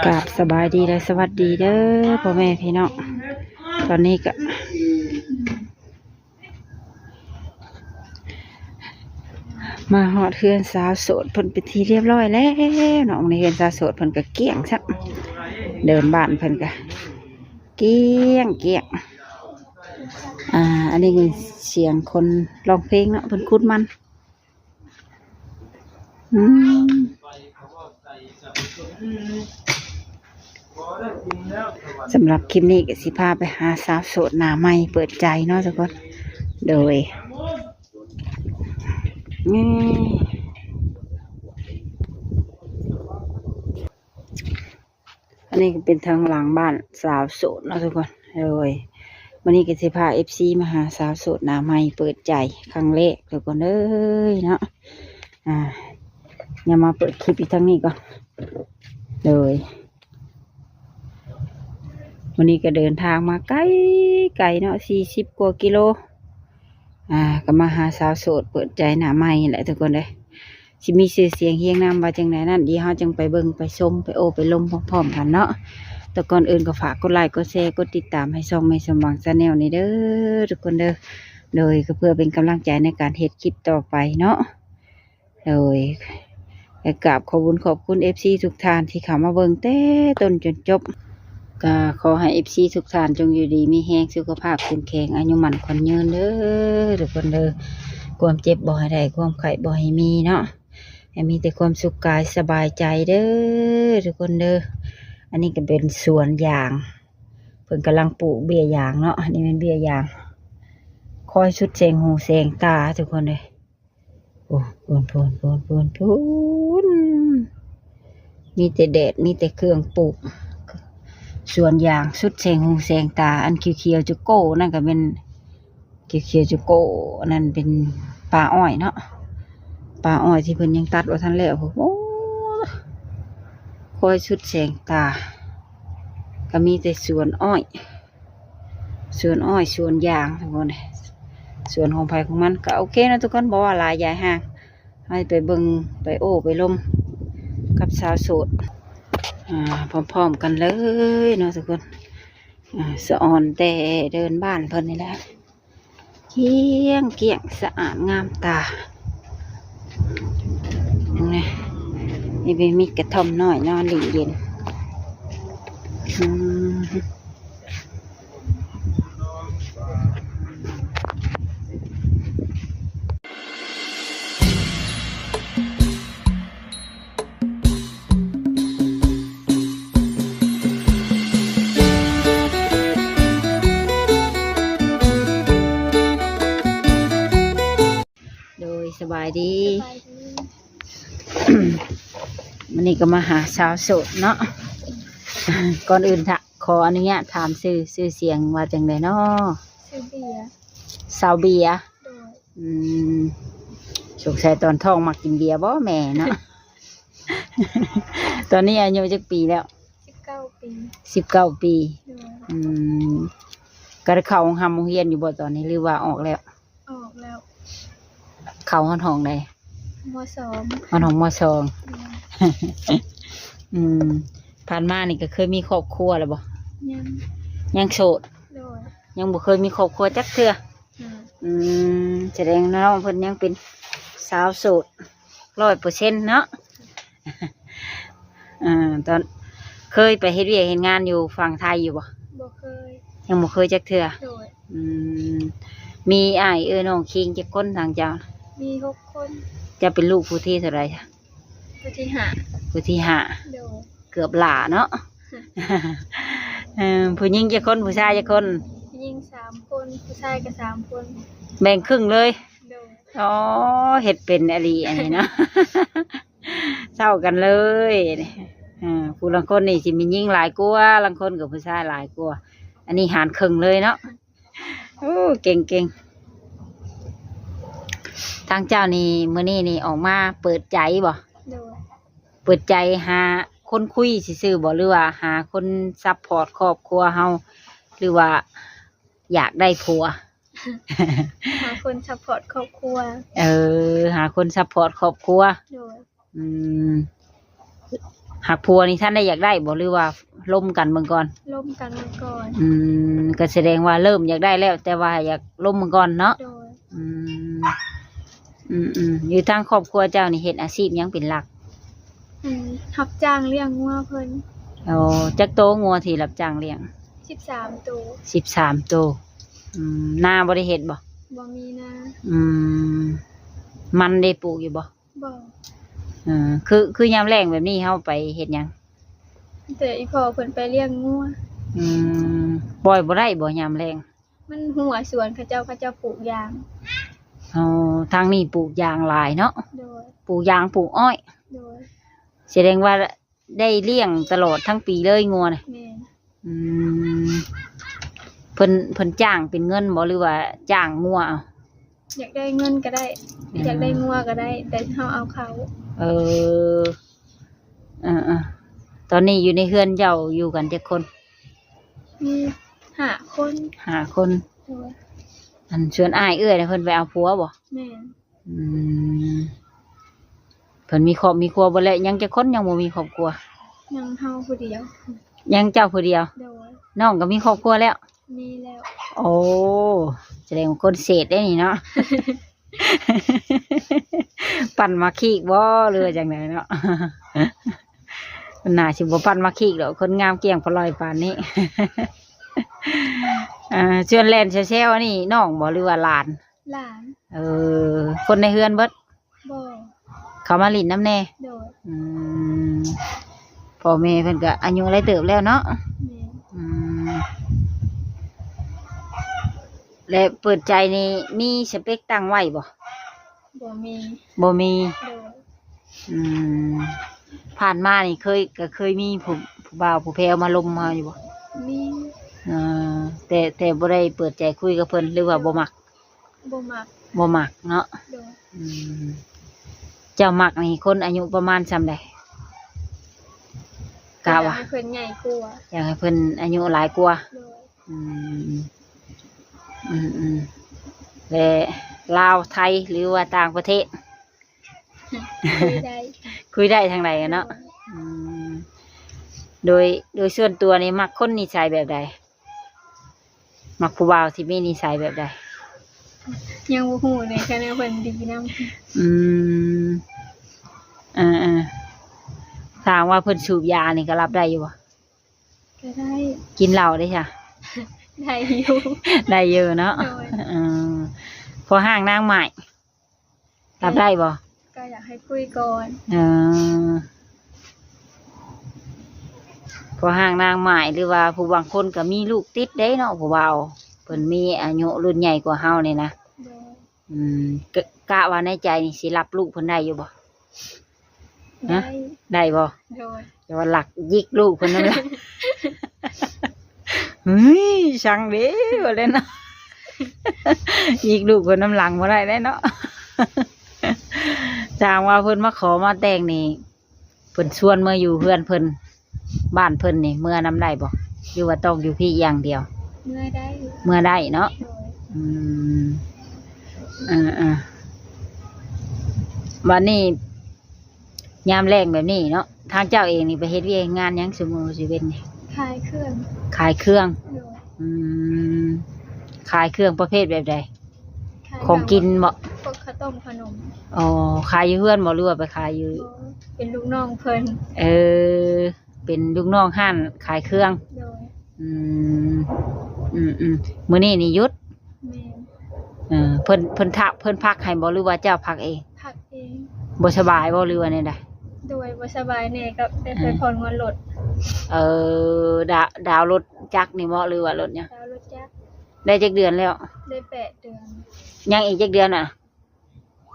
ກາບສະບາຍດີ ແລະ ສະຫວັດດີເດີພໍ່ແມ່ພີ່ນ້ອງ. ຕອນນີ້ກະມາຮອດເຮືອນສາວໂສດເພິ່ນເປັນທີ່ຮຽບຮ້ອຍແລ້ວເນາະ. ໃນເຮືອນສາວໂສດເພິ່ນກະກ້ຽງຊ້ຳ ເດີ່ນບ້ານເພິ່ນກະກ້ຽງໆ. ອ່າ ອັນນີ້ແມ່ນສຽງຄົນຮ້ອງເພງເນາະ ເພິ່ນຂຸດມັນ. ອືມ ສຳລັບຄລິບນີ້ກະຊິພາໄປຫາສາວໂສດໜ້າໃໝ່ເປີດໃຈເນາະທຸກຄົນ. ໂດຍ ນີ້ ອັນນີ້ກະເປັນທາງຫຼັງບ້ານສາວໂສດເນາະທຸກຄົນ. ໂດຍ ມື້ນີ້ກະຊິພາເອັຟຊີມາຫາສາວໂສດໜ້າໃໝ່ເປີດໃຈຄັ້ງແລກທຸກຄົນເອີຍເນາະ. ອ່າ ດຽວມາເປີດຄລິບຢູ່ທາງນີ້ກ່ອນ. ໂດຍ ມື້ນີ້ກະເດີນທາງມາໄກ ໄກເນາະ ສີ່ສິບກວ່າກິໂລ. ອ່າ ກະມາຫາສາວໂສດເປີດໃຈໜ້າໃໝ່ນີ້ແຫຼະທຸກຄົນເອີຍ. ຊິມີຊື່ສຽງຮຽງນາມວ່າຈັ່ງໃດນັ້ນ ດຽວເຮົາຈັ່ງໄປເບິ່ງໄປຊົມໄປໂອ້ໄປລົມພ້ອມໆກັນເນາະ. ແຕ່ກ່ອນອື່ນກະຝາກກົດໄລກົດແຊກົດຕິດຕາມໃຫ້ຊ່ອງແມ່ສົມຫວັງແຊນແນວນີ້ເດີທຸກຄົນເດີ. ໂດຍ ກະເພື່ອເປັນກຳລັງໃຈໃນການເຮັດຄລິບຕໍ່ໄປເນາະ. ໂດຍ ກະກາບຂອບບຸນຂອບຄຸນເອັຟຊີທຸກທ່ານທີ່ເຂົ້າມາເບິ່ງແຕ່ຕົ້ນຈົນຈົບ. ກະຂໍໃຫ້ເອັຟຊີທຸກທ່ານຈົ່ງຢູ່ດີມີແຮງ ສຸຂະພາບເຂັ້ມແຂງ ອາຍຸໝັ້ນຂວັນຍືນເດີທຸກຄົນເດີ. ຄວາມເຈັບບໍ່ໃຫ້ໄດ້ ຄວາມໄຂ້ບໍ່ໃຫ້ມີເນາະ ໃຫ້ມີແຕ່ຄວາມສຸກກາຍສະບາຍໃຈເດີທຸກຄົນເດີ. ອັນນີ້ກະເປັນສວນຢາງ ເພິ່ນກຳລັງປູກເບ້ຍຢາງເນາະ. ອັນນີ້ແມ່ນເບ້ຍຢາງ ຄອຍສຸດແສງຫູແສງຕາທຸກຄົນເດີ. ໂອ້ ພຸ້ນ ພຸ້ນ ພຸ້ນ ພຸ້ນ ພຸ້ນ ມີແຕ່ແດດ ມີແຕ່ເຄື່ອງປູກ ສວນຢາງສຸດແສງຫູແສງຕາ. ອັນຂຽວໆຈຸໂກ້ນັ້ນກະແມ່ນ ຂຽວໆຈຸໂກ້ ອັນນັ້ນເປັນປ່າອ້ອຍເນາະ ປ່າອ້ອຍທີ່ເພິ່ນຍັງຕັດບໍ່ທັນແລ້ວ. ໂອ້ ຄອຍສຸດແສງຕາ ກະມີແຕ່ສວນອ້ອຍ ສວນອ້ອຍ ສວນຢາງທຸກຄົນ. ສວນຂອງໃຜຂອງມັນກະໂອເຄເນາະທຸກຄົນ ບໍ່ວ່າຫຼາຍຢາຍຫ່າງ. ເຮົາໄປເບິ່ງໄປໂອ້ໄປລົມກັບສາວໂສດ ອ່າ ພ້ອມໆກັນເລີຍເນາະທຸກຄົນ. ອ່າ ສະອອນແຕ່ເດີ່ນບ້ານເພິ່ນນີ້ແຫຼະ ກ້ຽງໆ ສະອາດງາມຕາ. ນີ້ ນີ້ມີກະທ່ອມນ້ອຍນອນຫຼິ້ນເຢັນ. ອືມ ໂດຍ ສະບາຍດີ ສະບາຍດີ. ມື້ນີ້ກະມາຫາສາວໂສດເນາະ. ກ່ອນອື່ນ ຂໍອະນຸຍາດຖາມຊື່ ຊື່ສຽງວ່າຈັ່ງໃດເນາະ? ຊື່ເບຍ. ສາວເບຍ. ໂດຍ. ອືມ ສົງໄສຕອນທ້ອງມັກກິນເບຍບໍ່ແມ່ເນາະ? ຕອນນີ້ອາຍຸຈັກປີແລ້ວ? ສິບເກົ້າປີ. ສິບເກົ້າປີ. ໂດຍ. ອືມ ກະໄດ້ເຂົ້າໂຮງຮ່ຳໂຮງຮຽນຢູ່ບໍ່ຕອນນີ້ ຫຼືວ່າອອກແລ້ວ? ອອກແລ້ວ. ເຂົ້າຮອດຫ້ອງໃດ? ມໍສອງ. ຮອດຫ້ອງມໍສອງ. ໂດຍ. ອືມ ຜ່ານມານີ້ກະເຄີຍມີຄອບຄົວແລ້ວບໍ່? ຍັງ. ຍັງໂສດ? ໂດຍ. ຍັງບໍ່ເຄີຍມີຄອບຄົວຈັກເທື່ອ. ອືມ ອືມ ສະແດງນ້ອງເພິ່ນຍັງເປັນສາວໂສດຮ້ອຍເປີເຊັນເນາະ. ອ່າ ຕອນ ເຄີຍໄປເຮັດວຽກເຮັດງານຢູ່ຝັ່ງໄທຢູ່ບໍ່? ບໍ່ເຄີຍ. ຍັງບໍ່ເຄີຍຈັກເທື່ອ. ໂດຍ. ອືມ ມີອ້າຍເອື້ອຍນ້ອງຄີງຈັກຄົນທາງເຈົ້າ? ມີຫົກຄົນ. ເຈົ້າເປັນລູກຜູ້ທີເທົ່າໃດ? ຜູ້ທີຫ້າ. ຜູ້ທີຫ້າ. ໂດຍ. ເກືອບຫຼ້າເນາະ. ເອີ ຜູ້ຍິງຈັກຄົນ ຜູ້ຊາຍຈັກຄົນ? ຜູ້ຍິງສາມຄົນ ຜູ້ຊາຍກະສາມຄົນ. ແບ່ງເຄິ່ງເລີຍ? ໂດຍ. ອໍ ເຮັດເປັນອີ່ຫຼີອັນນີ້ເນາະ. ເທົ່າກັນເລີຍ. ເອີ ຜູ້ລາງຄົນນີ້ຊິມີຍິງຫຼາຍກວ່າ ລາງຄົນກະຜູ້ຊາຍຫຼາຍກວ່າ. ອັນນີ້ຫານເຄິ່ງເລີຍເນາະ. ໂອ້ ເກັ່ງໆ. ທາງເຈົ້ານີ້ ມື້ນີ້ນີ້ອອກມາເປີດໃຈບໍ່? ໂດຍ. ເປີດໃຈຫາຄົນຄຸຍຊື່ໆບໍ່ ຫຼືວ່າຫາຄົນຊັບພອດຄອບຄົວເຮົາ ຫຼືວ່າຢາກໄດ້ຜົວ? ຫາຄົນຊັບພອດຄອບຄົວ. ເອີ ຫາຄົນຊັບພອດຄອບຄົວ. ໂດຍ. ອືມ ຮັກຜົວນີ້ທັນໄດ້ຢາກໄດ້ບໍ່ ຫຼືວ່າລົມກັນເບິ່ງກ່ອນ? ລົມກັນເບິ່ງກ່ອນ. ອືມ ກໍສະແດງວ່າເລີ່ມຢາກໄດ້ແລ້ວ ແຕ່ວ່າຢາກລົມເບິ່ງກ່ອນເນາະ. ໂດຍ. ອືມ ອືມໆ ຢູ່ທາງຄອບຄົວເຈົ້ານີ້ເຮັດອາຊີບຫຍັງເປັນຫຼັກ? ອືມ ຮັບຈ້າງລ້ຽງງົວເພິ່ນ. ໂອ້ ຈັກໂຕງົວທີ່ຮັບຈ້າງລ້ຽງ? ສິບສາມໂຕ. ສິບສາມໂຕ. ອືມ ນາບໍ່ໄດ້ເຮັດບໍ່? ບໍ່ມີນາ. ອືມ ມັນໄດ້ປູກຢູ່ບໍ່? ບໍ່. ເອີ ຄື ຄືຍາມແລ້ງແບບນີ້ເຮົາໄປເຮັດຫຍັງ? ແຕ່ອີ່ພໍ່ເພິ່ນໄປລ້ຽງງົວ. ອືມ ປ່ອຍບໍ່ໄດ້ບໍ່ຍາມແລ້ງ? ມັນຮົ້ວສວນເຂົາເຈົ້າ ເຂົາເຈົ້າປູກຢາງ. ອໍ ທາງນີ້ປູກຢາງຫຼາຍເນາະ. ໂດຍ. ປູກຢາງ ປູກອ້ອຍ. ໂດຍ. ສະແດງວ່າໄດ້ລ້ຽງຕະຫຼອດທັງປີເລີຍງົວນະ? ແມ່ນ. ອືມ ເພິ່ນ ເພິ່ນຈ້າງເປັນເງິນບໍ່ ຫຼືວ່າຈ້າງງົວເອົາ? ຢາກໄດ້ເງິນກໍໄດ້ ອືມ ຢາກໄດ້ງົວກໍໄດ້ ແຕ່ເຮົາເອົາເຂົາ. ເອີ ເອີໆ ຕອນນີ້ຢູ່ໃນເຮືອນເຈົ້າຢູ່ກັນຈັກຄົນ? ມີຫ້າຄົນ. ຫ້າຄົນ. ໂດຍ. ອັນ ສ່ວນອ້າຍເອື້ອຍນະ ເພິ່ນໄປເອົາຜົວບໍ່? ແມ່ນ. ອືມ ເພິ່ນມີຄອບມີຄົວເບິດແລ້ວ. ຍັງຈັກຄົນຍັງບໍ່ມີຄອບຄົວ? ຍັງເຮົາຜູ້ດຽວ. ຍັງເຈົ້າຜູ້ດຽວ? ໂດຍ. ນ້ອງກໍມີຄອບຄົວແລ້ວ? ມີແລ້ວ. ໂອ້ ສະແດງວ່າຄົນເສດເດ້ນີ້ເນາະ. ປັ່ນໝາກຄີກບໍ່ ຫຼືວ່າຈັ່ງໃດເນາະ? ໜ້າຊິບໍ່ປັ່ນໝາກຄີກດອກ ຄົນງາມກ້ຽງປະລອຍປານນີ້. ເອີ ສ່ວນແລ່ນແຊວໆນີ້ນ້ອງບໍ່ ຫຼືວ່າຫຼານ? ຫຼານ. ເອີ ຄົນໃນເຮືອນເບິດ? ບໍ່. ເຂົາມາຫຼິ້ນນຳແດ່? ໂດຍ. ອືມ ພໍ່ແມ່ເພິ່ນກໍອາຍຸຫຼາຍເຕີບແລ້ວເນາະ? ແມ່ນ. ອືມ ແລະ ເປີດໃຈນີ້ມີສະເປັກຕັ້ງໄວ້ບໍ່? ບໍ່ມີ. ບໍ່ມີ. ໂດຍ. ອືມ ຜ່ານມານີ້ເຄີຍ ກໍເຄີຍມີຜູ້ ຜູ້ບ່າວຜູ້ແພ້ວມາລົມເຮົາຢູ່ບໍ່? ມີ. ເອີ ແຕ່ ແຕ່ບໍ່ໄດ້ເປີດໃຈຄຸຍກັບເພິ່ນ ຫຼືວ່າບໍ່ມັກ? ບໍ່ມັກ. ບໍ່ມັກເນາະ. ໂດຍ. ອືມ ເຈົ້າມັກນີ້ຄົນອາຍຸປະມານສ່ຳໃດ? ກະວ່າ ຢາກໃຫ້ເພິ່ນໃຫຍ່ກວ່າ. ຢາກໃຫ້ເພິ່ນອາຍຸຫຼາຍກວ່າ. ໂດຍ. ອືມ ອືມໆ ແລະ ລາວ ໄທ ຫຼືວ່າຕ່າງປະເທດ? ຄຸຍໄດ້. ຄຸຍໄດ້ທາງໃດເນາະ. ໂດຍ. ອືມ ໂດຍ ໂດຍສ່ວນຕົວນີ້ມັກຄົນນິໄສແບບໃດ? ມັກຜູ້ບ່າວທີ່ມີນິໄສແບບໃດ? ຍັງບໍ່ຮູ້ເລີຍ ແຄ່ວ່າເພິ່ນດີນຳ. ອືມ ເອີໆ ຖ້າຫາກວ່າເພິ່ນສູບຢານີ້ກໍຮັບໄດ້ຢູ່ບໍ່? ກໍໄດ້. ກິນເຫຼົ້າເດ້ຊະ? ໄດ້ຢູ່. ໄດ້ຢູ່ເນາະ. ໂດຍ. ເອີ ພໍຮ້າງນາງໝ້າຍ ຮັບໄດ້ບໍ່? ກໍຢາກໃຫ້ຄຸຍກ່ອນ. ເອີ ພໍຮ້າງນາງໝ້າຍ ຫຼືວ່າຜູ້ບາງຄົນກໍມີລູກຕິດເດ້ເນາະ ຜູ້ບ່າວເພິ່ນມີອາຍຸລຸ້ນໃຫຍ່ກວ່າເຮົານີ້ນະ. ໂດຍ. ອືມ ກະ ກະວ່າໃນໃຈນີ້ຊິຮັບລູກເພິ່ນໄດ້ຢູ່ບໍ່? ຮະ? ໄດ້. ໄດ້ບໍ່? ໂດຍ. ແຕ່ວ່າລັກຢິກລູກເພິ່ນນຳຫຼັງ. ເຮີ້ຍ ຊັງເດ້ ວ່າແລ້ວເນາະ. ຍິກລູກເພິ່ນນຳຫຼັງບໍ່ໄດ້ເດ້ເນາະ. ຖ້າຫາກວ່າເພິ່ນມາຂໍມາແຕ່ງນີ້ ເພິ່ນຊວນເມືອຢູ່ເຮືອນເພິ່ນ ບ້ານເພິ່ນນີ້ ເມືອນຳໄດ້ບໍ່ ຫຼືວ່າຕ້ອງຢູ່ພີ້ຢ່າງດຽວ? ເມືອໄດ້. ເມືອໄດ້ເນາະ. ໂດຍ. ອືມ ເອີໆ ບັດນີ້ ຍາມແລ້ງແບບນີ້ເນາະ ທາງເຈົ້າເອງນີ້ໄປເຮັດວຽກເຮັດງານຫຍັງຊຸມື້ຊິເວັນນີ້? ຂາຍເຄື່ອງ. ຂາຍເຄື່ອງ. ໂດຍ. ອືມ ຂາຍເຄື່ອງປະເພດແບບໃດ? ຂາຍ ຂອງກິນບໍ? ພວກເຂົ້າຕົ້ມຂະໜົມ. ອໍ ຂາຍຢູ່ເຮືອນບໍ ຫຼືວ່າໄປຂາຍຢູ່? ບໍ່ ເປັນລູກນ້ອງເພິ່ນ. ເອີ ເປັນລູກນ້ອງຮ້ານຂາຍເຄື່ອງ. ໂດຍ. ອືມ ອືມໆ ມື້ນີ້ນີ້ຢຸດ? ແມ່ນ. ເອີ ເພິ່ນ ເພິ່ນທັກ ເພິ່ນພັກໃຫ້ບໍ ຫຼືວ່າເຈົ້າພັກເອງ? ພັກເອງ. ບໍ່ສະບາຍບໍ ຫຼືວ່າແນວໃດ? ໂດຍ ບໍ່ສະບາຍແດ່ ກໍໄດ້ໄປ ອືມ ຜ່ອນງວດລົດ. ເອີ ດາວ ດາວລົດຈັກນີ້ບໍ ຫຼືວ່າລົດຫຍັງ? ດາວລົດຈັກ. ໄດ້ຈັກເດືອນແລ້ວ? ໄດ້ແປດເດືອນ. ຍັງອີກຈັກເດືອນນະ?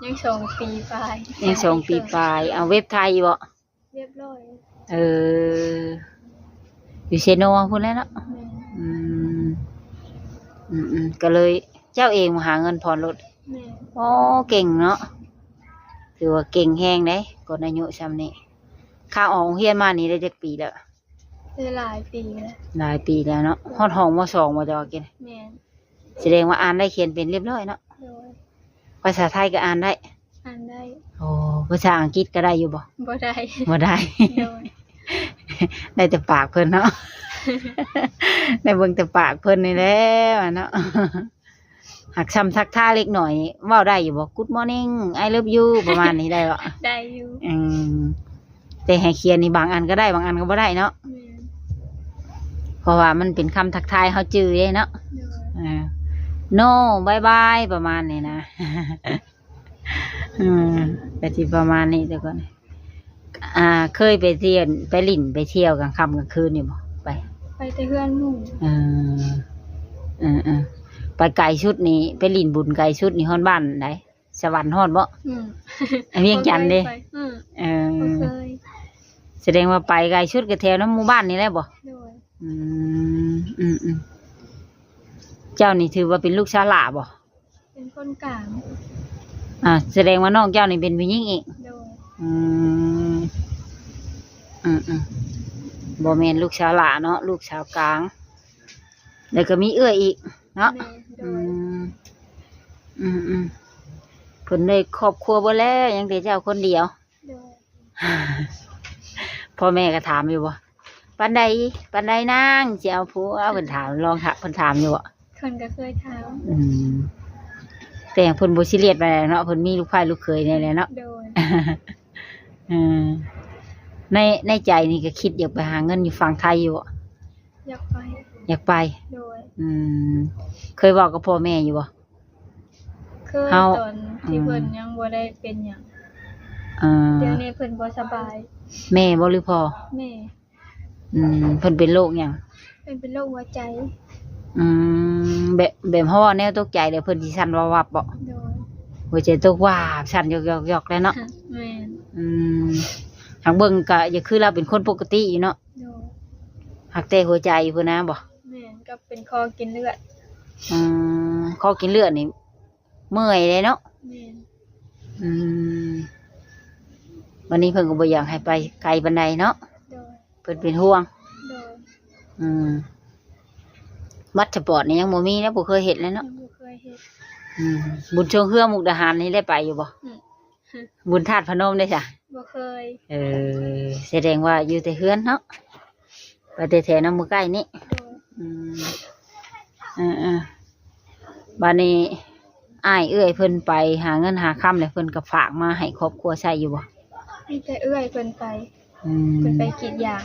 ຍັງສອງປີປາຍ. ຍັງສອງປີປາຍ. ເອົາເວັບໄທຢູ່ບໍ? ຮຽບຮ້ອຍ. ເອີ ຢູ່ເຊໂນພຸ້ນແຫຼະເນາະ. ແມ່ນ. ອືມ ອືມໆ ກໍເລີຍເຈົ້າເອງຫາເງິນຜ່ອນລົດ? ແມ່ນ. ໂອ້ ເກັ່ງເນາະ ຖືວ່າເກັ່ງແຮງເດ້ ຄົນອາຍຸຊ່ຳນີ້. ຂ້າອອກໂຮງຮຽນມານີ້ໄດ້ຈັກປີແລ້ວ? ໄດ້ຫຼາຍປີແລ້ວ. ຫຼາຍປີແລ້ວເນາະ. ຮອດຫ້ອງ ມໍສອງ ບໍ່ເຈົ້າວ່າກິນ? ແມ່ນ. ສະແດງວ່າອ່ານໄດ້ຂຽນເປັນຮຽບຮ້ອຍເນາະ. ໂດຍ. ພາສາໄທກໍອ່ານໄດ້? ອ່ານໄດ້. ໂອ້ ພາສາອັງກິດກໍໄດ້ຢູ່ບໍ່? ບໍ່ໄດ້. ບໍ່ໄດ້. ໂດຍ. ໄດ້ແຕ່ປາກເພິ່ນເນາະ ໄດ້ເບິ່ງແຕ່ປາກເພິ່ນນີ້ແຫຼະວ່າເນາະ. ຫາກຊ່ຳທັກທາຍເລັກນ້ອຍ ເວົ້າໄດ້ຢູ່ບໍ່? Good morning, I love you ປະມານນີ້ໄດ້ບໍ່? ໄດ້ຢູ່. ອືມ ແຕ່ໃຫ້ຂຽນນີ້ບາງອັນກໍໄດ້ ບາງອັນກໍບໍ່ໄດ້ເນາະ. ແມ່ນ. ເພາະວ່າມັນເປັນຄຳທັກທາຍເຮົາຈື່ເດ້ເນາະ. ໂດຍ. ເອີ No, bye bye ປະມານນີ້ນະ. ອືມ ກໍຊິປະມານນີ້ທຸກຄົນ. ອ່າ ເຄີຍໄປທ່ຽວ ໄປຫຼິ້ນໄປທ່ຽວກາງຄ່ຳກາງຄືນຢູ່ບໍ່? ໄປ ໄປແຕ່ເຮືອນໝູ່. ເອີ ເອີໆ ໄປໄກສຸດນີ້ ໄປຫຼິ້ນບຸນໄກສຸດນີ້ຮອດບ້ານໃດ? ສະຫວັນຮອດບໍ່? ອືມ ວຽງຈັນເດ້? ບໍ່ເຄີຍໄປ. ອືມ ເອີ ບໍ່ເຄີຍ. ສະແດງວ່າໄປໄກສຸດກໍແຖວນຳໝູ່ບ້ານນີ້ແຫຼະບໍ່? ໂດຍ. ອືມ ອືມໆ ເຈົ້ານີ້ຖືວ່າເປັນລູກສາວຫຼ້າບໍ່? ເປັນຄົນກາງ. ອ່າ ສະແດງວ່ານ້ອງເຈົ້ານີ້ເປັນຜູ້ຍິງອີກ? ໂດຍ. ອືມ ອືມໆ ບໍ່ແມ່ນລູກສາວຫຼ້າເນາະ ລູກສາວກາງ ແລ້ວກໍມີເອື້ອຍອີກເນາະ. ແມ່ນ. ໂດຍ. ອືມ ອືມໆ ເພິ່ນໄດ້ຄອບຄົວເບິດແລ້ວ ຍັງແຕ່ເຈົ້າຄົນດຽວ. ໂດຍ. ພໍ່ແມ່ກໍຖາມຢູ່ບໍ່? ປານໃດ ປານໃດນາງຊິເອົາຜົວ? ເພິ່ນຖາມ ລອງຖາມ ເພິ່ນຖາມຢູ່ບໍ່? ເພິ່ນກໍເຄີຍຖາມ. ອືມ ແຕ່ເພິ່ນບໍ່ຊີຣຽສປານໃດເນາະ ເພິ່ນມີລູກໃພ້ລູກເຂີຍແດ່ແຫຼະເນາະ. ໂດຍ. ເອີ ໃນ ໃນໃຈນີ້ກໍຄິດຢາກໄປຫາເງິນຢູ່ຝັ່ງໄທຢູ່ບໍ່? ຢາກໄປ. ຢາກໄປ. ໂດຍ. ອືມ ເຄີຍເວົ້າກັບພໍ່ແມ່ຢູ່ບໍ່? ເຄີຍ ເຮົາ ຕອນທີ່ ອືມ ເພິ່ນຍັງບໍ່ໄດ້ເປັນຫຍັງ. ເອີ ດຽວນີ້ເພິ່ນບໍ່ສະບາຍ. ແມ່ບໍ່ ຫຼືພໍ່? ແມ່. ອືມ ເພິ່ນເປັນໂລກຫຍັງ? ເພິ່ນເປັນໂລກຫົວໃຈ. ອືມ ແບບ ແບບເຮົາເວົ້າແນວຕົກໃຈແລ້ວເພິ່ນຊິສັ່ນວາບໆບໍ່? ໂດຍ. ຫົວໃຈຕົກວາບ ສັ່ນຢອກໆໆແລ້ວເນາະ. ແມ່ນ. ອືມ ຫາກເບິ່ງກະຢ່າຄືລາວເປັນຄົນປົກກະຕິຢູ່ເນາະ. ໂດຍ. ຫາກແຕ່ຫົວໃຈພຸ້ນນະບໍ່? ແມ່ນ ກໍເປັນຄໍກິນເລືອດ. ອືມ ຄໍກິນເລືອດນີ້ເມື່ອຍເດ້ເນາະ. ແມ່ນ. ອືມ ບັດນີ້ເພິ່ນກໍບໍ່ຢາກໃຫ້ໄປໄກປານໃດເນາະ. ໂດຍ. ເພິ່ນເປັນຫ່ວງ. ໂດຍ. ອືມ ບັດສະປອດນີ້ຍັງບໍ່ມີເນາະ ບໍ່ເຄີຍເຮັດເລີຍເນາະ. ຍັງບໍ່ເຄີຍເຮັດ. ອືມ ບຸນຊ່ວງເຮືອມຸກດາຫານນີ້ໄດ້ໄປຢູ່ບໍ່? ອືມ ບຸນທາດພະນົມເດ້ຊະ? ບໍ່ເຄີຍ. ເອີ ສະແດງວ່າຢູ່ແຕ່ເຮືອນເນາະ ໄປແຕ່ແຖວນຳໝູ່ໃກ້ນີ້. ໂດຍ. ອືມ ເອີໆ ບັດນີ້ອ້າຍເອື້ອຍເພິ່ນໄປຫາເງິນຫາຄຳ ແລ້ວເພິ່ນກໍຝາກມາໃຫ້ຄອບຄົວໃຊ້ຢູ່ບໍ່? ມີແຕ່ເອື້ອຍເພິ່ນໄປ. ອືມ ເພິ່ນໄປກຣີດຢາງ.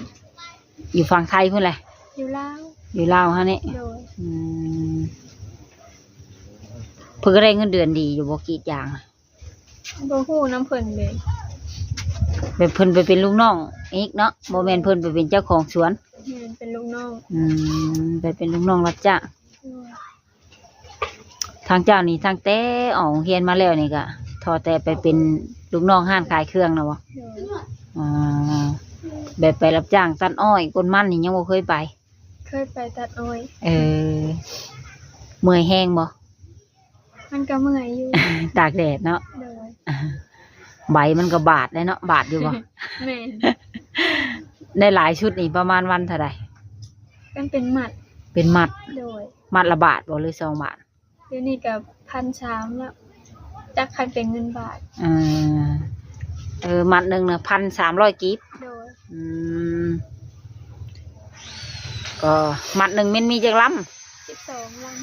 ຢູ່ຝັ່ງໄທພຸ້ນແຫຼະ? ຢູ່ລາວ. ຢູ່ລາວຫັ້ນນີ້. ໂດຍ. ອືມ ເພິ່ນກໍໄດ້ເງິນເດືອນດີຢູ່ບໍ່ ກຣີດຢາງ? ບໍ່ຮູ້ນຳເພິ່ນເດ. ແບບເພິ່ນໄປເປັນລູກນ້ອງອີກເນາະ ບໍ່ແມ່ນເພິ່ນໄປເປັນເຈົ້າຂອງສວນ? ແມ່ນ ເປັນລູກນ້ອງ. ອືມ ໄປເປັນລູກນ້ອງຮັບຈ້າງ. ໂດຍ. ທາງເຈົ້ານີ້ ຕັ້ງແຕ່ອອກໂຮງຮຽນມາແລ້ວນີ້ ກໍທໍ່ແຕ່ໄປເປັນລູກນ້ອງຮ້ານຂາຍເຄື່ອງນະບໍ່? ໂດຍ. ອໍ ແບບໄປຮັບຈ້າງຕັດອ້ອຍ ກົນມັນນີ້ ຍັງບໍ່ເຄີຍໄປ? ເຄີຍໄປຕັດອ້ອຍ. ເອີ ເມື່ອຍແຮງບໍ່? ມັນກໍເມື່ອຍຢູ່. ຕາກແດດເນາະ. ໂດຍ. ໃບມັນກໍບາດແຫຼະເນາະ ບາດຢູ່ບໍ່? ແມ່ນ. ໄດ້ຫຼາຍຊຸດນີ້ປະມານວັນເທົ່າໃດ? ມັນເປັນມັດ. ເປັນມັດ. ໂດຍ. ມັດລະບາດບໍ່ ຫຼືສອງບາດ? ດຽວນີ້ກໍພັນສາມແລ້ວ ຈັກຄັນເປັນເງິນບາດ. ເອີ ເອີ ມັດໜຶ່ງນະ ພັນສາມຮ້ອຍກີບ. ໂດຍ. ອືມ ກໍມັດໜຶ່ງແມ່ນມີຈັກລຳ? ສິບສອງລຳ.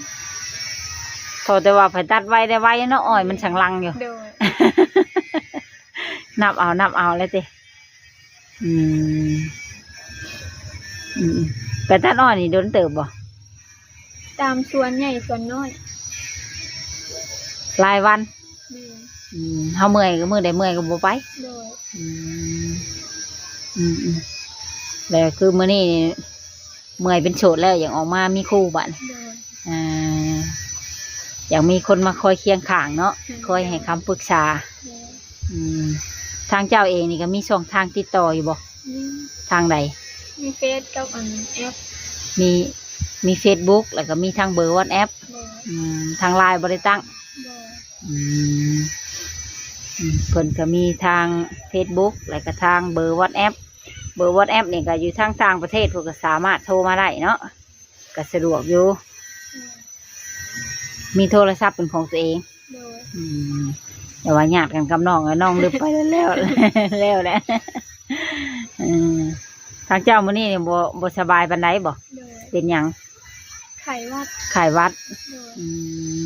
ເພາະແຕ່ວ່າໃຜຕັດໄວໄດ້ໄວເນາະ ອ້ອຍມັນສັງລັງຢູ່. ໂດຍ. ນັບເອົາ ນັບເອົາແລ້ວຕິ. ອືມ ອືມ ໄປຕັດອ້ອຍນີ້ດົນເຕີບບໍ່? ຕາມສວນໃຫຍ່ສວນນ້ອຍ. ລາຍວັນ? ແມ່ນ. ອືມ ເຮົາເມື່ອຍກໍ ມື້ໃດເມື່ອຍກໍບໍ່ໄປ. ໂດຍ. ອືມ ອືມໆ ແລ້ວຄືມື້ນີ້ ເມື່ອຍເປັນໂສດແລ້ວ ຢາກອອກມາມີຄູ່ບາດນີ້. ໂດຍ. ອ່າ ຢາກມີຄົນມາຄອຍຄຽງຂ້າງເນາະ. ໂດຍ. ຄອຍໃຫ້ຄຳປຶກສາ. ໂດຍ. ອືມ ທາງເຈົ້າເອງນີ້ກໍມີຊ່ອງທາງຕິດຕໍ່ຢູ່ບໍ່? ມີ. ທາງໃດ? ມີເຟສກັບອັນແອັບ. ມີ ມີເຟສບຸກ ແລ້ວກໍມີທາງເບີວັອດແອັບ. ໂດຍ. ອືມ ທາງລາຍບໍ່ໄດ້ຕັ້ງ? ບໍ່. ອືມ ອືມ ເພິ່ນກໍມີທາງເຟສບຸກ ແລ້ວກໍທາງເບີວັອດແອັບ. ເບີວັອດແອັບນີ້ກໍຢູ່ທາງຕ່າງປະເທດ ເພິ່ນກໍສາມາດໂທມາໄດ້ເນາະ ກໍສະດວກຢູ່. ໂດຍ. ມີໂທລະສັບເປັນຂອງຕົວເອງ. ໂດຍ. ອືມ ແຕ່ວ່າຍາດກັນກັບນ້ອງ ນ້ອງລຶບໄປແລ້ວ ແລ້ວແຫຼະ. ເອີ ທາງເຈົ້າມື້ນີ້ນີ້ບໍ່ ບໍ່ສະບາຍປານໃດບໍ່? ໂດຍ. ເປັນຫຍັງ? ໄຂ້ຫວັດ. ໄຂ້ຫວັດ. ໂດຍ. ອືມ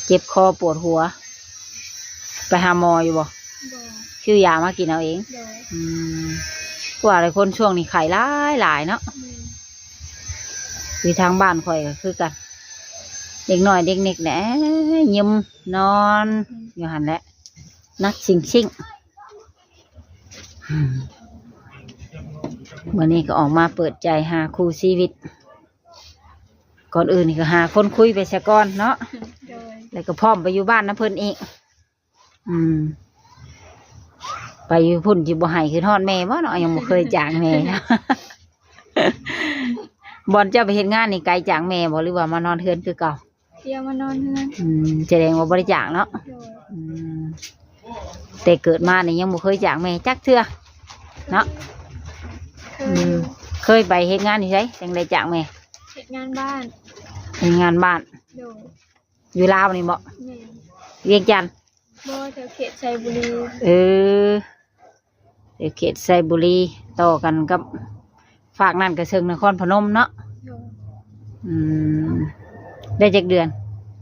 ເຈັບຄໍປວດຫົວ ໄປຫາໝໍຢູ່ບໍ່? ບໍ່. ຊື້ຢາມາກິນເອົາເອງ? ໂດຍ. ອືມ ວ່າຫຼາຍຄົນຊ່ວງນີ້ໄຂ້ຫຼາຍໆເນາະ. ແມ່ນ. ຢູ່ທາງບ້ານຂ້ອຍກໍຄືກັນ ເດັກນ້ອຍເດັກເນັກແຫຼະ ຍິ້ມນອນ ອືມ ຢູ່ຫັ້ນແຫຼະ ໜັກຊິງໆ. ອືມ ມື້ນີ້ກໍອອກມາເປີດໃຈຫາຄູ່ຊີວິດ ກ່ອນອື່ນນີ້ກໍຫາຄົນຄຸຍໄປຊະກ່ອນເນາະ. ໂດຍ. ແລ້ວກໍພ້ອມໄປຢູ່ບ້ານນຳເພິ່ນອີກ. ອືມ ໄປຢູ່ພຸ້ນຊິບໍ່ໄຫ້ຄືນຮອດແມ່ບໍ່ເນາະ ຍັງບໍ່ເຄີຍຈາກແມ່. ບ່ອນເຈົ້າໄປເຮັດງານນີ້ໄກຈາກແມ່ບໍ່ ຫຼືວ່າມານອນເຮືອນຄືເກົ່າ? ດຽວມານອນເຮືອນ. ອືມ ສະແດງວ່າບໍ່ໄດ້ຈາກເນາະ. ໂດຍ. ອືມ ແຕ່ເກີດມານີ້ຍັງບໍ່ເຄີຍຈາກແມ່ຈັກເທື່ອເນາະ. ເຄີຍ. ອືມ ເຄີຍໄປເຮັດງານຢູ່ໃສຈັ່ງໄດ້ຈາກແມ່? ເຮັດງານບ້ານ. ເຮັດງານບ້ານ. ໂດຍ. ຢູ່ລາວນີ້ບໍ່? ແມ່ນ. ວຽງຈັນ? ບໍ່ ແຖວເຂດໄຊບູລີ. ເອີ ແຖວເຂດໄຊບູລີ ຕໍ່ກັນກັບຟາກນັ້ນກໍເຊິ່ງນະຄອນພະນົມເນາະ. ໂດຍ. ອືມ ໄດ້ຈັກເດືອນ?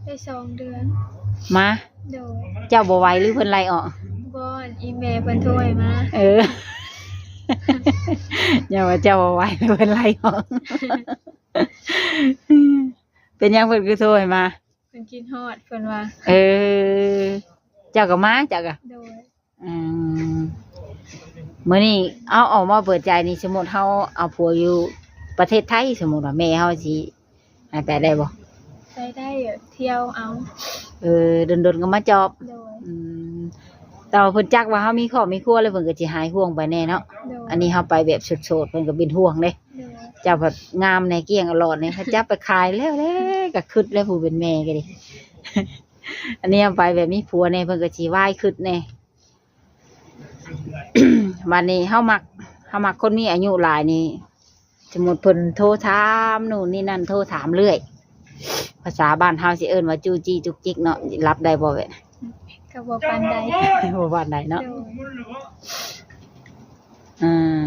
ໄດ້ສອງເດືອນ. ມາ? ໂດຍ. ເຈົ້າບໍ່ໄຫວຫຼືເພິ່ນໄລ່ອອກ? ບໍ່ ອີ່ແມ່ເພິ່ນໂທໃຫ້ມາ. ເອີ ຍ້ອນວ່າເຈົ້າບໍ່ໄຫວເພິ່ນໄລ່ອອກ. ເປັນຫຍັງເພິ່ນຄືໂທໃຫ້ມາ? ເພິ່ນຄິດຮອດເພິ່ນວ່າ. ເອີ ເຈົ້າກໍມາ ເຈົ້າກໍ. ໂດຍ. ອືມ ມື້ນີ້ເອົາ ອອກມາເປີດໃຈນີ້ ສົມມຸດເຮົາເອົາຜົວຢູ່ປະເທດໄທ ສົມມຸດວ່າແມ່ເຮົາຊິໃຫ້ໄປໄດ້ບໍ່? ໄປໄດ້ ທ່ຽວເອົາ. ເອີ ດົນໆກໍມາຈອບ. ໂດຍ. ອືມ ແຕ່ວ່າເພິ່ນຈັກວ່າເຮົາມີຄອບມີຄົວແລ້ວ ເພິ່ນກໍຊິຫາຍຫ່ວງໄປແດ່ເນາະ. ໂດຍ. ອັນນີ້ເຮົາໄປແບບໂສດໆ ເພິ່ນກໍເປັນຫ່ວງເດ້. ໂດຍ. ເຈົ້າພັດງາມແດ່ ກ້ຽງອະຫຼອດແດ່ ຄັນຈັບໄປຂາຍແລ້ວແຫຼະ ກໍຄຶດແລ້ວ ຜູ້ເປັນແມ່ກໍດີ. ອັນນີ້ເຮົາໄປແບບມີຜົວແດ່ ເພິ່ນກໍຊິວາຍຄຶດແດ່. ບັດນີ້ເຮົາມັກ ເຮົາມັກຄົນມີອາຍຸຫຼາຍນີ້ ສົມມຸດເພິ່ນໂທຖາມໂນ່ນນີ້ນັ້ນ ໂທຖາມເລື້ອຍ ພາສາບ້ານເຮົາຊິເອີ້ນວ່າຈູ້ຈີ້ຈຸກຈິກເນາະ. ຮັບໄດ້ບໍ່ແບບ? ກໍບໍ່ປານໃດ. ບໍ່ປານໃດເນາະ. ໂດຍ. ອ່າ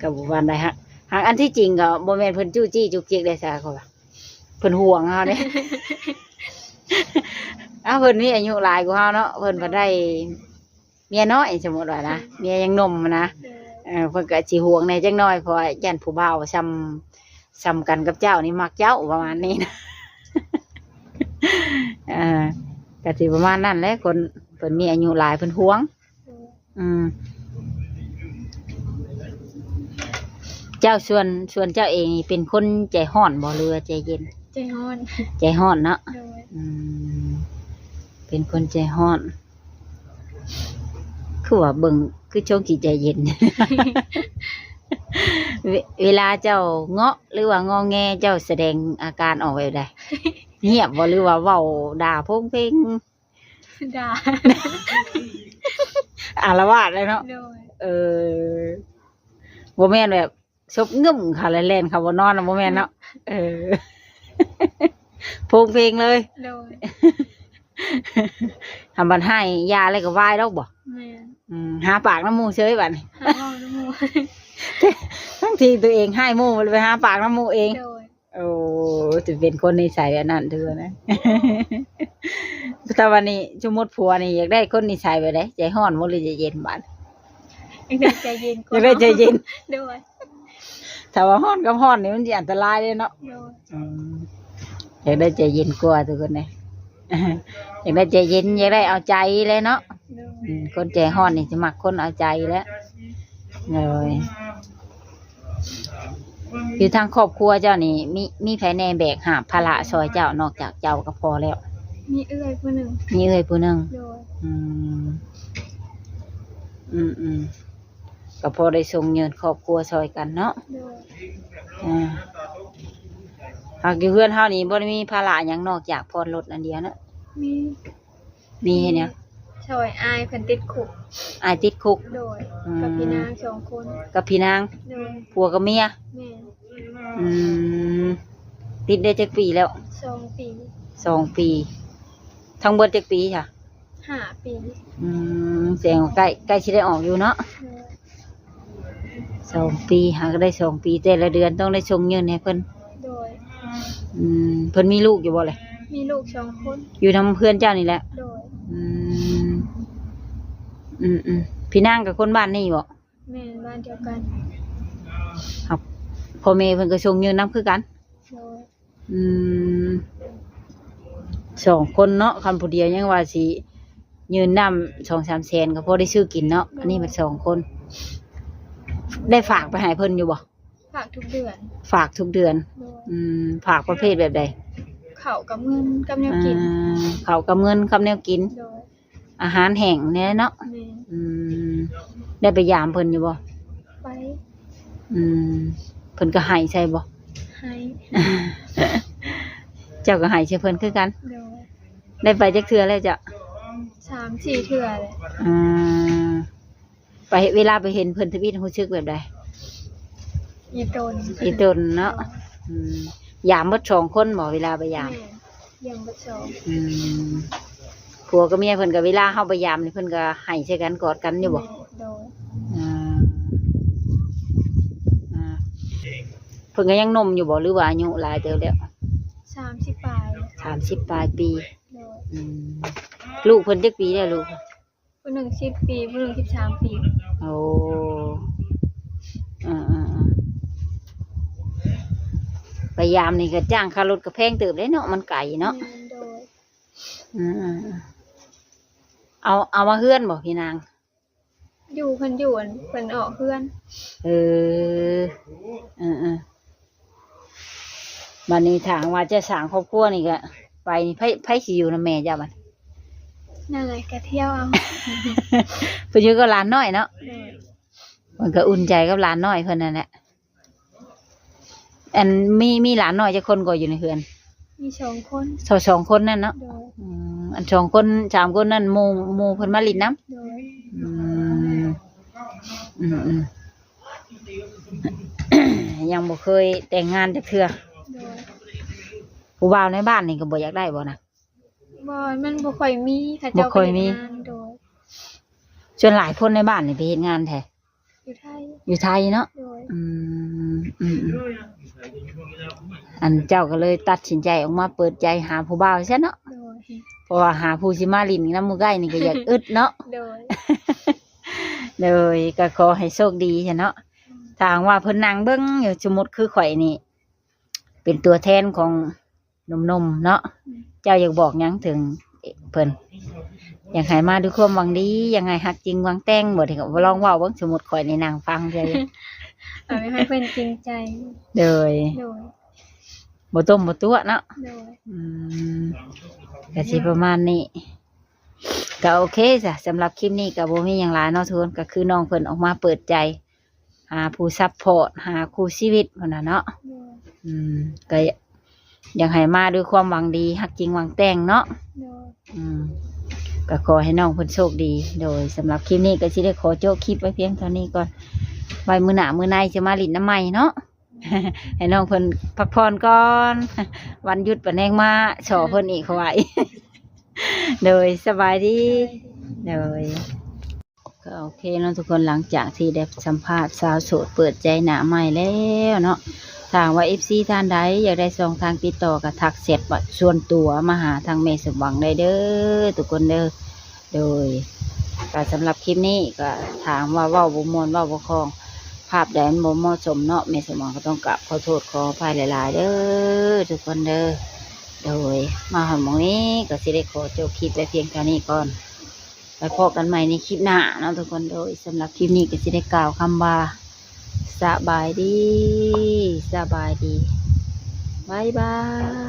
ກໍບໍ່ປານໃດ. ຫາກ ຫາກອັນທີ່ຈິງກໍບໍ່ແມ່ນເພິ່ນຈູ້ຈີ້ຈຸກຈິກເດ້ ສາ ເຂົາວ່າ ເພິ່ນຫ່ວງເຮົາເດ້. ເອົາ ເພິ່ນມີອາຍຸຫຼາຍກວ່າເຮົາເນາະ ເພິ່ນພັດໄດ້ເມຍນ້ອຍ ສົມມຸດວ່ານະ ເມຍຍັງໜຸ່ມນະ. ໂດຍ. ເອີ ເພິ່ນກໍຊິຫ່ວງແດ່ຈັກໜ້ອຍ ເພາະວ່າຢ້ານຜູ້ບ່າວຊ່ຳ ຊ່ຳກັນກັບເຈົ້ານີ້ມັກເຈົ້າ ປະມານນີ້ນະ. ເອີ ກໍຊິປະມານນັ້ນແຫຼະ ຄົນເພິ່ນມີອາຍຸຫຼາຍເພິ່ນຫ່ວງ. ໂດຍ. ອືມ ເຈົ້າ ສ່ວນ ສ່ວນເຈົ້າເອງນີ້ເປັນຄົນໃຈຮ້ອນບໍ່ ຫຼືວ່າໃຈເຢັນ? ໃຈຮ້ອນ. ໃຈຮ້ອນເນາະ. ໂດຍ. ອືມ ເປັນຄົນໃຈຮ້ອນ. ຄືວ່າເບິ່ງຄືຊົງຊິໃຈເຢັນ. ເວ ເວລາເຈົ້າເງາະ ຫຼືວ່າງໍແງ ເຈົ້າສະແດງອາການອອກແບບໃດ? ງຽບບໍ່ ຫຼືວ່າເວົ້າດ່າໂພງເພງ? ດ່າ ອາລະວາດເລີຍເນາະ. ໂດຍ. ເອີ ບໍ່ແມ່ນແບບສົບງຶ້ມເຂົ້າແລ້ວແລ່ນເຂົ້າບໍ່ນອນນະ ບໍ່ແມ່ນເນາະ. ເອີ ໂພງເພງເລີຍ. ໂດຍ. ຫາບັດຮ້າຍຢາແລ້ວກໍວາຍດອກບໍ່? ແມ່ນ. ອືມ ຫາປາກນຳໝູ່ເສີຍບັດນີ້ ຫາເວົ້ານຳໝູ່. ທັງທີ່ຕົວເອງຮ້າຍໝູ່ ໄປຫາປາກນຳໝູ່ເອງ. ໂດຍ. ໂອ້ ຈະເປັນຄົນນິໄສແບບນັ້ນເທື່ອນະ. ແຕ່ວ່ານີ້ ສົມມຸດຜົວນີ້ຢາກໄດ້ຄົນນິໄສແບບໃດ? ໃຈຮ້ອນບໍ່ ຫຼືໃຈເຢັນບາດ? ຢາກໄດ້ໃຈເຢັນກວ່າ. ຢາກໄດ້ໃຈເຢັນ. ໂດຍ. ຖ້າວ່າຮ້ອນກັບຮ້ອນນີ້ມັນຊິອັນຕະລາຍເດ້ເນາະ. ໂດຍ. ອືມ ຢາກໄດ້ໃຈເຢັນກວ່າທຸກຄົນເອີຍ. ຢາກໄດ້ໃຈເຢັນ ຢາກໄດ້ເອົາໃຈແຫຼະເນາະ. ໂດຍ. ອືມ ຄົນໃຈຮ້ອນນີ້ຊິມັກຄົນເອົາໃຈແຫຼະ. ໂດຍ. ຢູ່ທາງຄອບຄົວເຈົ້ານີ້ ມີ ມີໃຜແດ່ແບກຫາບພາລະຊ່ອຍເຈົ້າ ນອກຈາກເຈົ້າກັບພໍ່ແລ້ວ? ມີເອື້ອຍຜູ້ໜຶ່ງ. ມີເອື້ອຍຜູ້ໜຶ່ງ. ໂດຍ. ອືມ ອືມໆ ກໍພໍໄດ້ສົ່ງເສີມຄອບຄົວຊ່ອຍກັນເນາະ. ໂດຍ. ອ່າ ຫາກຢູ່ເຮືອນເຮົານີ້ບໍ່ໄດ້ມີພາລະຫຍັງນອກຈາກຜ່ອນລົດອັນດຽວເນາະ. ມີ. ມີເຮັດຫຍັງ? ຊ່ອຍອ້າຍເພິ່ນຕິດຄຸກ. ອ້າຍຕິດຄຸກ. ໂດຍ. ອືມ ກັບພີ່ນາງສອງຄົນ. ກັບພີ່ນາງ. ໂດຍ. ຜົວກັບເມຍ. ແມ່ນ. ອືມ ຕິດໄດ້ຈັກປີແລ້ວ? ສອງປີ. ສອງປີ. ທັງເບິດຈັກປີຊະ? ຫ້າປີ. ອືມ ແສດງວ່າໃກ້ ໃກ້ຊິໄດ້ອອກຢູ່ເນາະ. ໂດຍ. ສອງປີ ຫາກໍໄດ້ສອງປີ ແຕ່ລະເດືອນຕ້ອງໄດ້ສົ່ງເງິນໃຫ້ເພິ່ນ. ໂດຍ. ອືມ ເພິ່ນມີລູກຢູ່ບໍ່ລະ? ມີລູກສອງຄົນ. ຢູ່ນຳເພື່ອນເຈົ້ານີ້ແຫຼະ? ໂດຍ. ອືມ ອືມໆ ພີ່ນາງກໍຄົນບ້ານນີ້ບໍ່? ແມ່ນ ບ້ານດຽວກັນ. ເອົາ ພໍ່ແມ່ເພິ່ນກໍສົ່ງເງິນນຳຄືກັນ? ໂດຍ. ອືມ ສອງຄົນເນາະ ຄັນຜູ້ດຽວຍັງວ່າຊິຍື່ນນຳສອງສາມແສນກໍພໍໄດ້ຊື້ກິນເນາະ. ໂດຍ. ອັນນີ້ມັນສອງຄົນ ໄດ້ຝາກໄປໃຫ້ເພິ່ນຢູ່ບໍ່? ຝາກທຸກເດືອນ. ຝາກທຸກເດືອນ. ໂດຍ. ອືມ ຝາກປະເພດແບບໃດ? ເຂົ້າກັບເງິນກັບແນວກິນ. ອ່າ ເຂົ້າກັບເງິນກັບແນວກິນ. ໂດຍ. ອາຫານແຫ້ງແດ່ເນາະ. ແມ່ນ. ອືມ ໄດ້ໄປຢາມເພິ່ນຢູ່ບໍ່? ໄປ. ອືມ ເພິ່ນກໍໃຫ້ໃສ່ບໍ່? ໃຫ້. ເຈົ້າກໍໃຫ້ໃສ່ເພິ່ນຄືກັນ? ໂດຍ. ໄດ້ໄປຈັກເທື່ອແລ້ວເຈົ້າ? ສາມສີ່ເທື່ອແລ້ວ. ອືມ ໄປ ເວລາໄປເຫັນເພິ່ນທຳອິດຮູ້ສຶກແບບໃດ? ອີ່ຕົນ. ອີ່ຕົນເນາະ. ໂດຍ. ອືມ ຢາມເບິດສອງຄົນບໍ່ ເວລາໄປຢາມ? ແມ່ນ. ຢ້ຽມເບິດສອງ. ອືມ ຜົວກັບເມຍເພິ່ນກໍເວລາເຮົາໄປຢາມນີ້ ເພິ່ນກໍໃຫ້ໃສ່ກັນ ກອດກັນຢູ່ບໍ່? ແມ່ນ. ໂດຍ. ອ່າ ອ່າ ເພິ່ນກໍຍັງໜຸ່ມຢູ່ບໍ່ ຫຼືວ່າອາຍຸຫຼາຍເຕີບແລ້ວ? ສາມສິບປາຍ. ສາມສິບປາຍປີ. ໂດຍ. ອືມ ລູກເພິ່ນຈັກປີແລ້ວລູກ? ຜູ້ໜຶ່ງສິບປີ ຜູ້ໜຶ່ງສິບສາມປີ. ໂອ້ ເອີໆໆ ໄປຢາມນີ້ກໍຈ້າງຄ່າລົດກໍແພງເຕີບເດ້ເນາະ ມັນໄກເນາະ. ແມ່ນ. ໂດຍ. ອືມ ເອົາ ເອົາມາເຮືອນບໍ່ພີ່ນາງ? ຢູ່ ເພິ່ນຢູ່ ອັນ ເພິ່ນອອກເຮືອນ. ເອີ ເອີໆ ບັດນີ້ຖ້າຫາກວ່າຈະສ້າງຄອບຄົວນີ້ກໍໄປນີ້ ໃຜ ໃຜຊິຢູ່ນຳແມ່ເຈົ້າບັດ? ນັ້ນແຫຼະ ກໍທ່ຽວເອົາ. ເພິ່ນຢູ່ກັບຫຼານນ້ອຍເນາະ. ໂດຍ. ເພິ່ນກໍອຸ່ນໃຈກັບຫຼານນ້ອຍເພິ່ນນັ້ນແຫຼະ. ອັນ ມີ ມີຫຼານນ້ອຍຈັກຄົນກໍຢູ່ໃນເຮືອນ? ມີສອງຄົນ. ສອງ ສອງຄົນນັ້ນເນາະ. ໂດຍ. ອືມ ອັນສອງຄົນ ສາມຄົນນັ້ນ ໝູ່ ໝູ່ເພິ່ນມາຫຼິ້ນນຳ? ໂດຍ. ອືມ ອືມໆ ຍັງບໍ່ເຄີຍແຕ່ງງານຈັກເທື່ອ? ໂດຍ. ຜູ້ບ່າວໃນບ້ານນີ້ກໍບໍ່ຢາກໄດ້ບໍ່ນະ? ບໍ່ ມັນບໍ່ຄ່ອຍມີ ເຂົາເຈົ້າ ບໍ່ຄ່ອຍມີ ໄປເຮັດງານ. ໂດຍ. ສ່ວນຫຼາຍຄົນໃນບ້ານນີ້ໄປເຮັດງານໃສ? ຢູ່ໄທ. ຢູ່ໄທເນາະ. ໂດຍ. ອືມ ອືມໆ ອັນເຈົ້າກໍເລີຍຕັດສິນໃຈອອກມາເປີດໃຈຫາຜູ້ບ່າວຊັ້ນເນາະ. ໂດຍ. ເພາະວ່າຫາຜູ້ຊິມາຫຼິ້ນນຳໝູ່ໃກ້ນີ້ກໍຢາກອຶດເນາະ. ໂດຍ. ໂດຍ ກໍຂໍໃຫ້ໂຊກດີຊັ້ນເນາະ. ອືມ. ຖ້າຫາກວ່າເພິ່ນນັ່ງເບິ່ງຢູ່ ສົມມຸດຄືຂ້ອຍນີ້ ເປັນຕົວແທນຂອງໜຸ່ມໆ ເນາະ. ອືມ. ເຈົ້າຢາກບອກຫຍັງເຖິງເພິ່ນ? ຢາກໃຫ້ມາດ້ວຍຄວາມຫວັງດີ ຢາກໃຫ້ຮັກຈິງຫວັງແຕ່ງບໍ່? ທີ່ລອງເວົ້າເບິ່ງ ສົມມຸດຂ້ອຍນີ້ນັ່ງຟັງເທື່ອ. ເອົາໃຫ້ເພິ່ນຈິງໃຈ. ໂດຍ. ໂດຍ. ບໍ່ຕົ້ມບໍ່ຕົວະເນາະ. ໂດຍ. ອືມ ກະຊິປະມານນີ້ ກະໂອເຄຊະ. ສຳລັບຄລິບນີ້ກະບໍ່ມີຫຍັງຫຼາຍເນາະທຸກຄົນ ກະຄືນ້ອງເພິ່ນອອກມາເປີດໃຈ ຫາຜູ້ຊັບພອດ ຫາຄູ່ຊີວິດພຸ້ນນະເນາະ. ໂດຍ. ອືມ ກໍຢາກໃຫ້ມາດ້ວຍຄວາມຫວັງດີ ຮັກຈິງຫວັງແຕ່ງເນາະ. ໂດຍ. ອືມ ກໍຂໍໃຫ້ນ້ອງເພິ່ນໂຊກດີ. ໂດຍ. ສຳລັບຄລິບນີ້ກໍຊິໄດ້ຂໍໂຈະຄລິບໄວ້ພຽງເທົ່ານີ້ກ່ອນ ໄວ້ມື້ໜ້າມື້ໃນຊິມາຫຼິ້ນນຳໃໝ່ເນາະ. ໃຫ້ນ້ອງເພິ່ນພັກຜ່ອນກ່ອນ ວັນຢຸດປານແຮງມາສໍ່ເພິ່ນອີກເຂົາວ່າ. ໂດຍ. ສະບາຍດີ. ໂດຍ. ກໍໂອເຄເນາະທຸກຄົນ ຫຼັງຈາກທີ່ໄດ້ສຳພາດສາວໂສດເປີດໃຈໜ້າໃໝ່ແລ້ວເນາະ. ຖ້າຫາກວ່າເອັຟຊີທ່ານໃດຢາກໄດ້ຊ່ອງທາງຕິດຕໍ່ ກໍທັກແຊັດສ່ວນຕົວມາຫາທາງແມ່ສົມຫວັງໄດ້ເດີທຸກຄົນເດີ. ໂດຍ. ກໍສຳລັບຄລິບນີ້ກໍຖ້າຫາກວ່າເວົ້າບໍ່ມ່ວນ ເວົ້າບໍ່ຄ່ອງ ພາບໃດມັນບໍ່ເໝາະສົມເນາະ ແມ່ສົມຫວັງກໍຕ້ອງກາບຂໍໂທດຂໍອະໄພຫຼາຍໆເດີທຸກຄົນເດີ. ໂດຍ. ມາຮອດໝ່ອງນີ້ກໍຊິໄດ້ຂໍຈົບຄລິບໄວ້ພຽງເທົ່ານີ້ກ່ອນ. ໄປພໍ້ກັນໃໝ່ໃນຄລິບໜ້າເນາະທຸກຄົນ. ໂດຍ. ສຳລັບຄລິບນີ້ກໍຊິໄດ້ກ່າວຄຳວ່າ ສະບາຍດີ ສະບາຍດີ ບາຍບາຍ.